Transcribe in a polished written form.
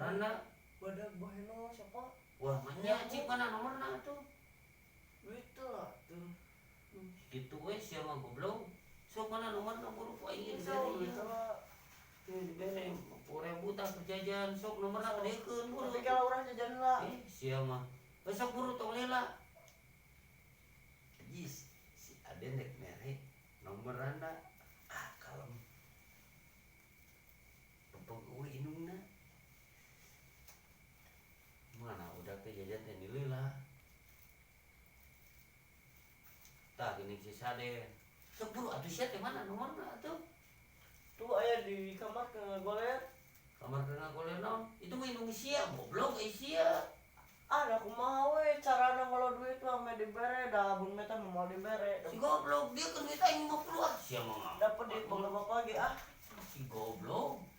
Randa. Badag baheno siapa? Wah, manya cik mana nomorna atuh? Duit tuh lah tuh. Gitu we sia mah goblok. Sok mana nomorna buru ku aing Bisa dibere bisa ieu. Lah. Tuh dibere 50.000 tah jajan sok nomorna gedekeun buru. Tapi kalau orang jajan lah. Eh, sia mah. Besok buru tong lila. Jis, si Aden rek mere nomor Randa. Ah, kalem. Rempeng eueuh indungna. Mana udah teh jajan teh nilila. Tah gini si Saden. Sok buru atuh sia teh mana nomorna atuh? Tuh aya di kamar ke goler. Kamar kena goler naon? Itu mah indung sia, goblok euy sia. Ah, da kumaha we carana ngelo duit mah meh dibere da abun meh teh moal dibere. Si goblok dia kan duit aing 50 ah. Sia mah. Dapat duit bapak lagi ah. Si goblok.